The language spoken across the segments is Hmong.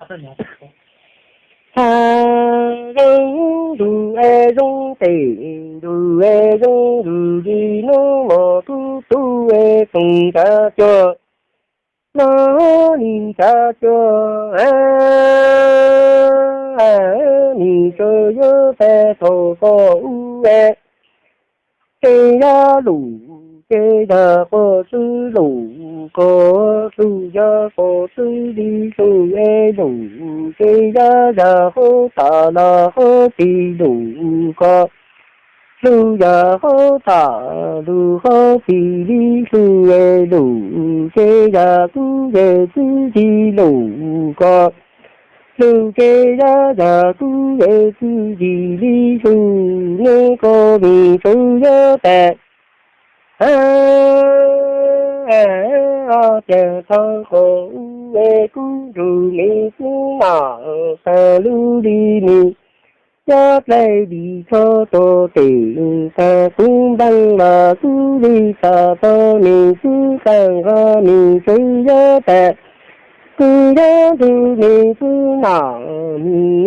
Txhaj zoo ntuj es zoo tes, ntuj es zoo ntuj li hnub, mos tub tub es toom tsav cuag, no nim tsav cuag, nim tsav yuav peb thaum koj ub es, ces yog lus ces yog koj xwb lus koj, lus yog koj xwb li lus es lus ces yog yog hauv tas los hauv tis lus koj, lus yog hauv tas lus hauv tis li lus es lus ces yog kuv yawg txwv yim lus koj, lus ces yog yog kuv yawg txwv yim li lus, neb koj vim tsav yuav tas, ob cag thaum koj ub es kuv nrug me xwb no, tas lub li me, yog dlej li tsho rau tes, tas kuv nplees los kuv li tas tau me xwb, tas nqo me tsav yuav tas, kuv yog nrug me xwb no,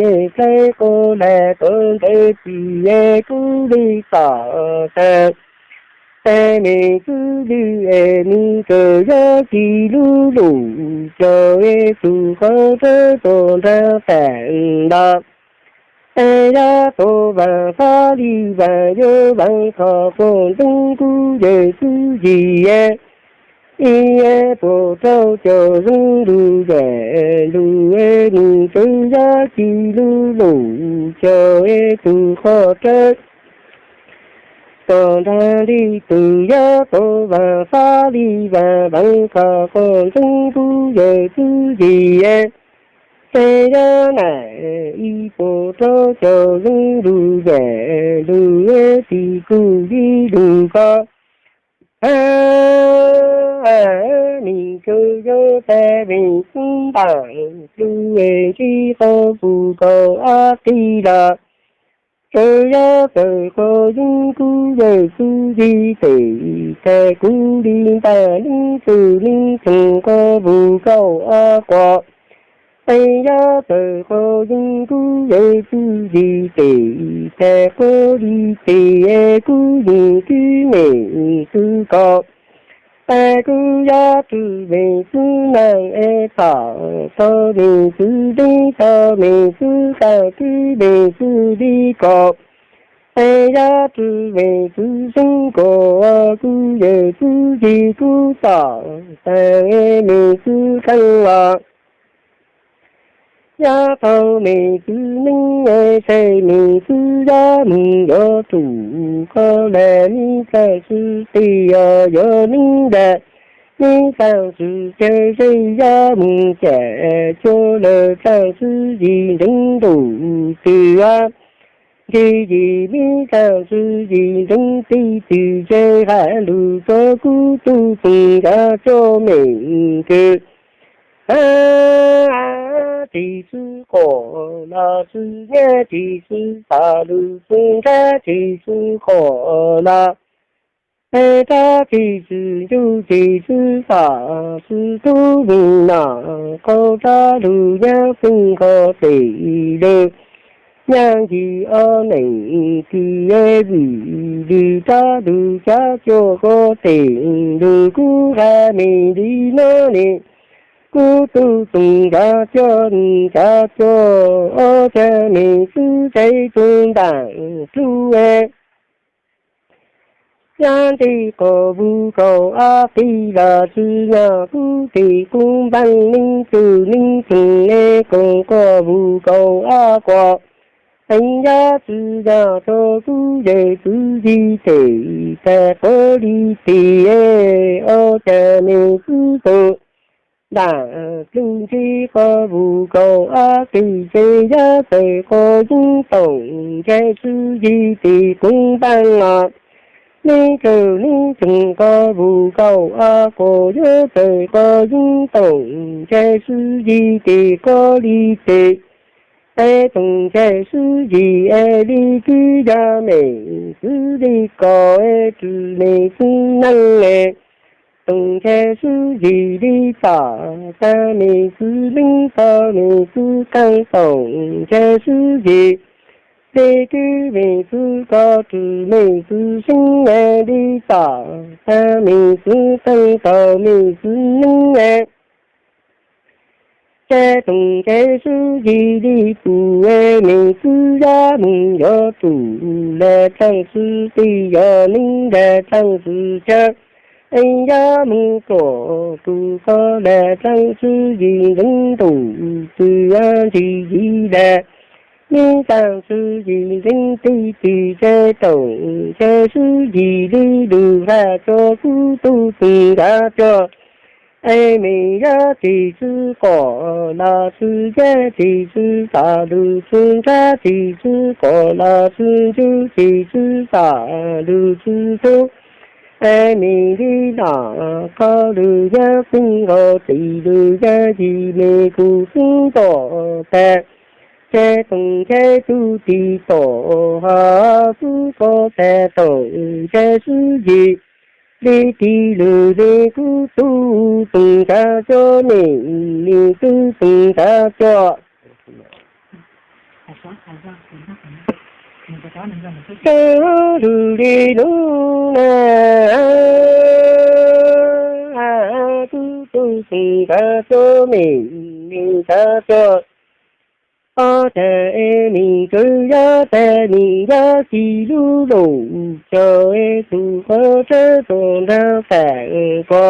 me dlej koj lam tau ntev tsis es kuv li tas, tas, tas me xwb li es me tsav yuav tsis lub lus cog es tus qhov rawv rau nrag tas los, es yog tau vaas fab li vaas yuav vaas kho koj ntxeev kuv yawg txwv yim es, ib es puas rau cog zoo lus yam lus es me tsav yuav tsis lub lus cog es tus qhov rawv rau nrag li tus yog tau vaas fab li vaas vaas kho koj ntxeev kuv yawg txwv yim es, es yog nam ib puas rau cog zoo lus yam lus es tsis kuj li lus koj, me tsav yuav tas me xwb ntaam lub es ntsib qhov vus kaum ob qis los, tsav yuav tawm qhov yeeb kuv yawg txwv yim tes, tas kuv li ntaam leej twg leej txheej qhov vus kaum ob quas, es yog tawm qhov yeeb kuv yawg txwv yim tes, tas qhov li tes es kuv yeej tib me xwb koj, es kuv yog tib me xwb neej es tom tau me xwb deev tau me xwb tas tib me xwb li koj, es yog tib me xwb xeeb koj, kuv yawg txwv yim kuv tom tas es me xwb qee los, yog tau me xwb neeb es tas me xwb yog mus yuav tsum koj lam me txaj xwb tes os, yog neeb lam me txaj xwb cawg zej yog mus cam cuag lawm txaj xwb yim nteev ntuj twg os, ntshe yim me txaj xwb yim nteev tij twg ces has lus rau kuv tug txeeg nrog cov me kws, tsis xwb qhov los xwb nyab, tsis xwb tas lus xwb nrab, tsis xwb qhov los es rab, tsis xwb ncuj, tsis xwb tas xwb tub me nom, qhov rab lug nyab xeeb qhov tes lug nyab ncig ob neeg kis es vim lug rab lug cab cuag qhov tes lug kub qab me li no ne. Kuv tug txeeg nrog cov neeg cab cuag ob cag me xwb tsev tug ntaam plub es, yog nti qhov vug kaum ob qis los tsi yog kuv tes kuv npeej neeg tug neeg txeeg es koom qhov vug kaum ob quas. Eev yog tsi yog rau kuv yawg txwv yim tes tas qhov li tes es ob cag me xwb tug ntaam plub nti qhov vug kaum ob qis ces yog txawm qhov yeeb toom ntseg txwv yim tes kuv npeej los, neeg tug neeg txeeg qhov vug kaum ob quas yuav txawm qhov yeeb toom ntseg txwv yim tes qhov li tes es toom ntseg txwv yim es li twb yog me xwb li ko es tsi me xwb neej es Toom ntshe swb yim li tom tag, mim swb neeb tau mim swb taag. Toom ntshe swb yim li kub, mim swb koj tswm, mim swb seeb li tom tag, mim swb taag tau mim swb neeb. Ces toom ntshe swb yim li tus, mim swb yog moog yuav tsum le taag swb tij, yog neeb le taag swb chaw. Es yog moog tuam tus koj le taag swb yim ntseeg ntuj, tsis yog ntsis yim le mib taag swb yim ntseeg tij. Tsis tseg toom ntshe swb yim li lug haj tso kub tug tug nkav cua. Es mim yog tsis swb kom los swb yaj, tsis swb tom lug swb nrab, tsis swb kom los swb ntsug, tsis swb tom lug swb tub. Es mim li nom koj lug yaj xeeb nkaus, tij lug yaj yim, mim kuv xeeb tom tag. Ces toom ntshe tug tij tom ho swb koj tag. Toom ntshe swb yim li tij lug li kub tug tug nkav cua, mim mim tug tug nkav cua. Tau lug li nub na, kub tug tug nkav cua, mim mim nkav cua. Ob tag es mim txawm yog tag, mim yog ci lub lum cua, es tug qhov tseeb tuam nrag tas ko.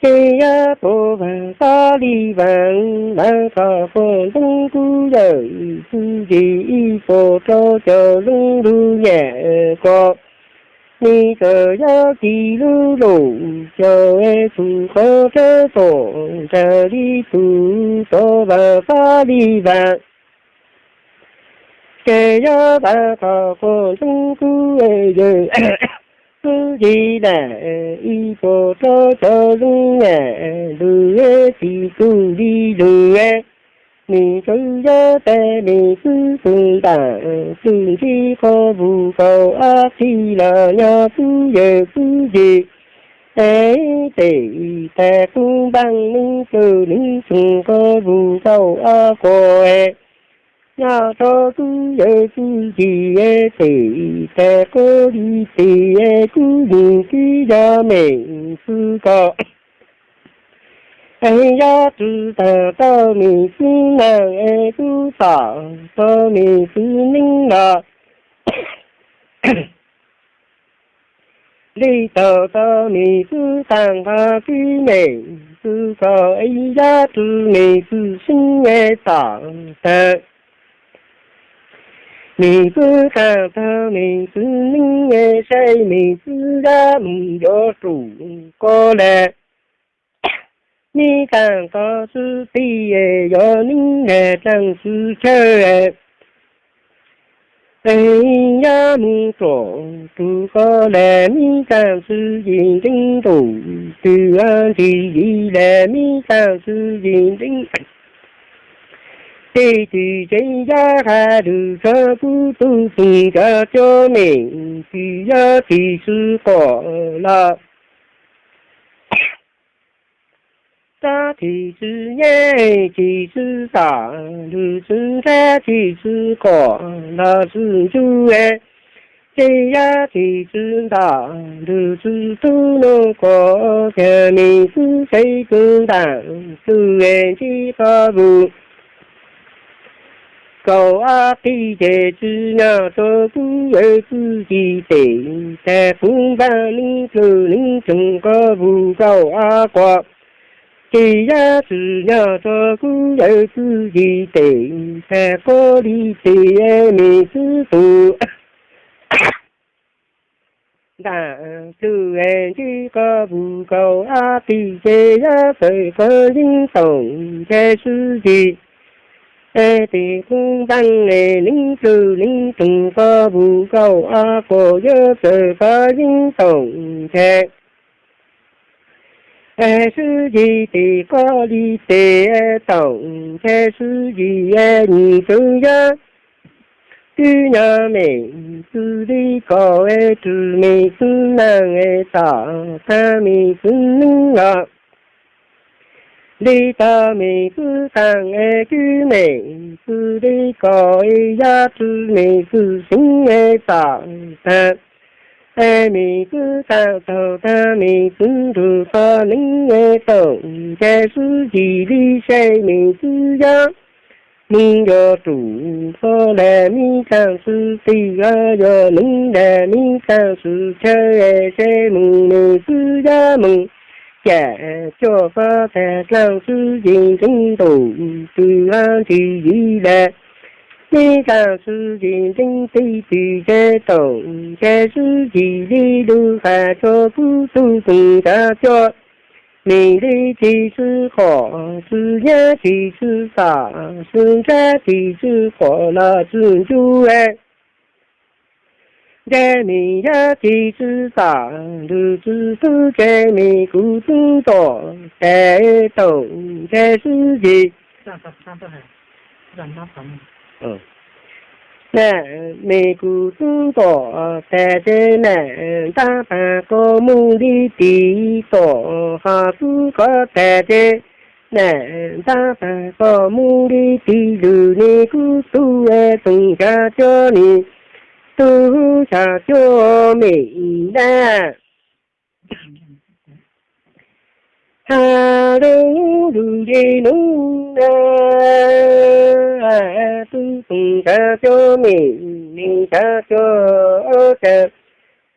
Ces yog tuam vaag pab li vaag, vaag kom quas ntoob kub yawm txwv yim, ib puas rau cov leej lug nyam ko. Mim txawm yog ci lub lum cua, es tug qhov tseeb tuam nrag li tug tuam vaag pab li vaag. Ces yog vaag kom quas ntoob kub yawm txwv yim lam, ib puas rau cov leej nyam lug, tsis kug li lug. Mim txawm yog tag, mim xwb tug ntaam, txwm ntsib qhov vus kaum ob txhij los nyob txwv yawm txwv yim. Es tes tag qub npaaj neeb plawg neeb tsoog qhov vus kaum ob quas, nyob rau txwv yawm txwv yim. Tes tag qub li tes, kub yim tib yog mim xwb koj. Es yog tswv taag tau mim xwb naag, es kub tom tau mim xwb neeb los li tau tau mim xwb taag nqho kub mim xwb koj. Es yog tswv mim xwb seeb es tom taag, mim xwb taag tau mim xwb neeb es saib mim xwb yog moog yuav tsum koj le mib taag koj swb tij, yog neeb le taag swb chaw. Es yog moog tuam tus koj le mib taag swb yim nteeb ntuj, twg ntsis yim le mib taag swb yim nteeb. Tej twg tsev yog hab lug tso kub tug tug nrag cua, mim tsis yog tsis swb quas los tso tsis swb nyab, tsis swb tom lug swb nrab, tsis swb quas los swb ntsug. Ces yog tsis swb tom lug swb tub nub quas, ces mim xwb tsev tug ntaam tug ntsib qhov vus kaum ob txhij, ces tsis nyob rau kub yawm txwv yim. Tes tag qub npaaj neeb plawg neeb tsoog qhov vus kaum ob quas, ces yog tsis nyob rau kub yawm txwv yim. Tes tag qub li tes, mim xwb tug ntaam tug ntsib qhov vus kaum ob txhij, ces yog txawm qhov yeeb toom ntshe swb yim. Es tes qub npaaj neeb plawg neeb tsoog qhov vus kaum ob quas, yog txawm qhov yeeb toom ntshe swb yim. Tes qub li tes toom ntshe swb yim, mim txawm yog Kwv nyob me xwb li ko es rwg me xwb neej es tom tag me xwb neej los li tag me xwb taag es kwv me xwb li ko es yog rwg me xwb xeeb es tom tag es me xwb taag taug tag me xwb nrug txog neeb es toom ces swb yim li se me xwb yog Mej yuav tsum txog lam mej taag swb tig, yuav neeb lam mej taag swb chaw, seb moog mej xwb yog moog, ces cuaj txog tag dlaag swb yim nteeb ntuj twg lam ntsig yim lam mej taag swb yim nteeb tig twg ces toom ces swb yim li lug has rua kuv tug txeeg kav cuab. Mej li tsi swb qhov, swb nyab tsi swb xav, swb ntsab tsi swb qhov los swb ncuj es ntsab mej yab tsi swb xav, lug swb xwb ces mej kuv tub ntuj tas toom ces swb yim na, mej kuv tub ntuj tas ces nam ntab pag koj moog li tim tom ho xwb koj tas ces nam ntab pag koj moog li tim lug ne kuv tug txeeg kav cuab ne, tub xya cuab mej na. Has lug lug li nuav na, tub txeeg kav cuab mej, mej kav cuab cas,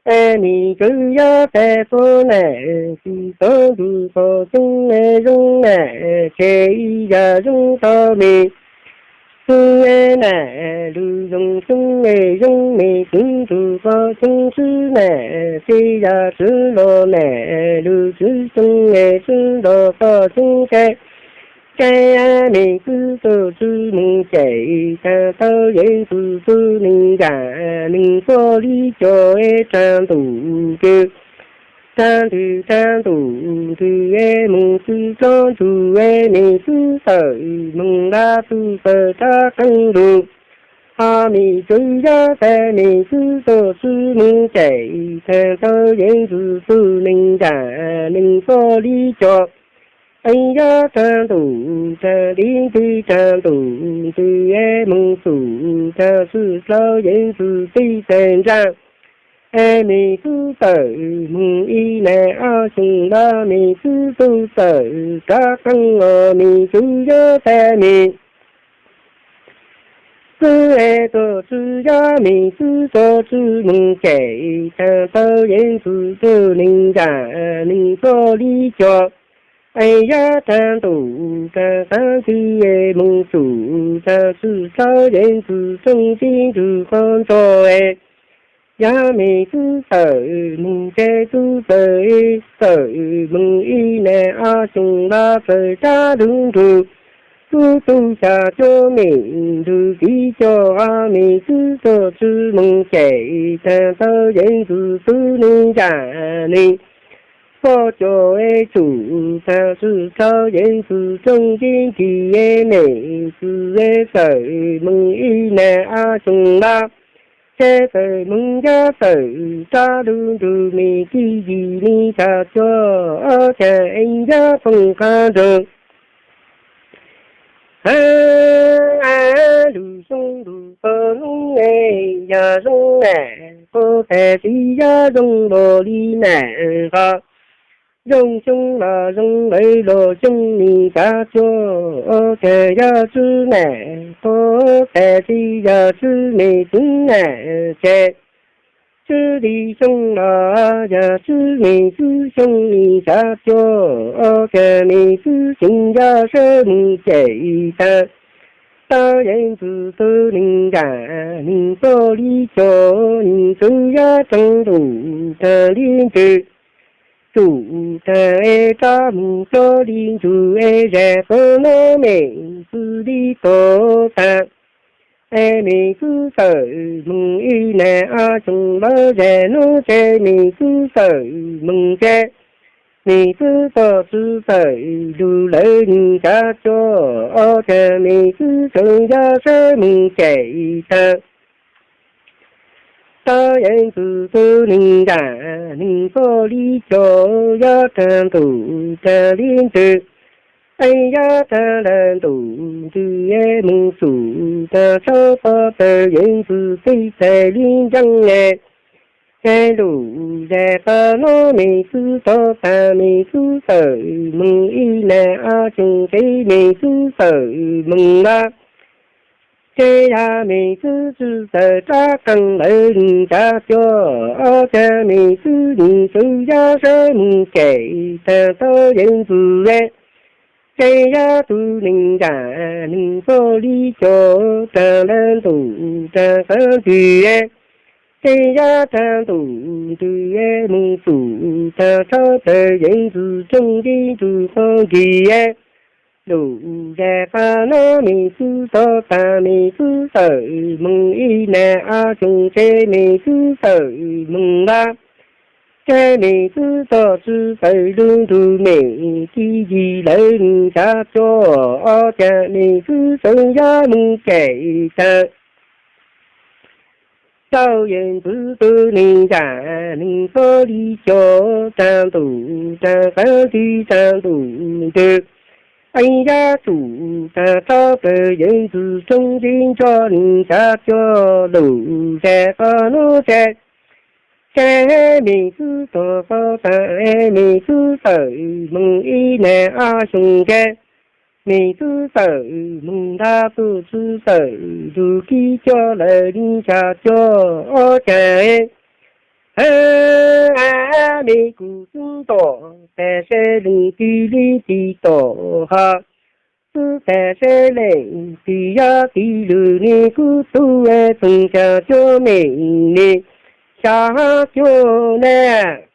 mej txwv yog tas txhua nam, txwv txhua ntug txhua xyoo zoo nam, ces ib yam zoo rua mej xwb nam, lug zoo xyoo zoo mej txwv ntug txhua xyoo swb nam, ces yam swb los nam, lug swb xyoo swb los txhua xyoo ces ces mej txwv txhua swb moog ces taag tau yeej txwv txwv neeg nraag neeg txhua li cov es taag ntuj kws taag ntwg taag ntuj ntwg es moog txwv txhua ntug es mej txwv txawm moog lab txwv txawm rov qeej lug. Ho mej txwv yog tas mej txwv txhua swb moog ces taag tau yeej txwv txwv neeg nraag neeg txhua li cov es yog taag ntuj taag li ntwg taag ntuj ntwg es moog txug taag swb dlhau yeej txwv txij tag nraag. Es mej txwv txawm moog ib nam ob xyoo los mej txwv txhua txawm rov qeej os mej txwv yog tas mej txwv es txhua swb yog mej txwv txhua swb moog ces taag tau yeej txwv txwv neeg nraag neeg txhua li cov es yog taag ntuj taag taag ntwg es moog txug taag swb dlhau yeej txwv txooj tib ntug qhov ntsoo es yog mej txwv txawm moog ces txwv txawm txawm moog ib nam ob xyoo los txawm rov lug nrug kuv tug xya cuab mej lug tib co, mej txwv txhua swb moog ces taag tau yeej txwv txwv neeg nraag neeg txhua cov es txug taag swb dlhau yeej txwv txooj tib ntug es mej txwv es txawm moog ib nam ob xyoo los ces txawm moog yog txawm rov lug nrug mej txwv yim neeg xya cuab ob caag es yog poob qab nroog. Has lug xyoo lug txhua xyoo es yog zoo nam qhuav tas tsis yog zoo lug li nam qhuav, zoo xyoo los zoo lawm los xyoo neeg kav cuab ob caag yog swb nam qhuav tas tsis yog swb mej txwv nam ces swb li xyoo los yog swb mej txwv xyoo neeg kav cuab ob caag mej txwv xyoo yog sab moog ces taag tau yeej txwv txwv neeg nraag neeg txhua li cov neeg txwv yog taag ntuj taag li ntwg txug taag es rov moog txhua li ntug es zag txhua nub mej txwv li txhua taag es mej txwv txawm moog ib nam ob xyoo los zag nub ces mej txwv txawm moog ces mej txwv txhua swb txawm lug lawm neeg kav cuab ob caag mej txwv txwv yog sab moog ces taag Thaum yawm ntxwv tus neeg zam neeg poj li cov, yog tag ntuj tag li ntws, es yog tag lawm ntuj ntws es mus xub tag tsob pob taws yawm ntxwv teb txhais li ntseej es. Ces lus zaj qhov no me xwb tog tas me xwb txawm moog ib nag ob xyoo ces me xwb txawm moog ntag. Ces yog me xwb tsi txawj rov qeej lawm nws tsav cuag ob cag me xwb nws txawm yog sawv mus cem tag thaum yawm ntxwv es. Ces yog tus neeg zam neeg poj li cov, tag lawm ntuj tag qhov ntws es. Ces yog tag ntuj ntws es mus xub tag tsob taws yawm ntxwv tsooj nti ntws qhov nkig es. Lus zaj qhov no me xwb tog tas me xwb txawm moog ib nag ob xyoo ces me xwb txawm moog ntag. Ces me xwb tog tsi txawj lug nrug me tij yig lawm nws tsav cuag ob cag me xwb txawm yog moog cem tag thaum yawm ntxwv tus neeg zam neeg poj li cov, tag ntuj tag qhov ntws tag ntuj ntws, es yog xub tag tsob taws yawm ntxwv tsooj nti ntsoov nws tsav cuag lus zaj qhov no ces. Ces me xwb tog qhov tas es me xwb txawm moog ib nag ob xyoo ces me xwb txawm moog ntag, txawm tsi txawj lug kib coj lawm nws tsav cuag ob cag es. Hab me kuv xub ntom tas seb leej twg li tig tom hov, xub tas seb leej twg yog tig lug ne kuv tub es txoov tsav cuag me ne, xyov cuag nag.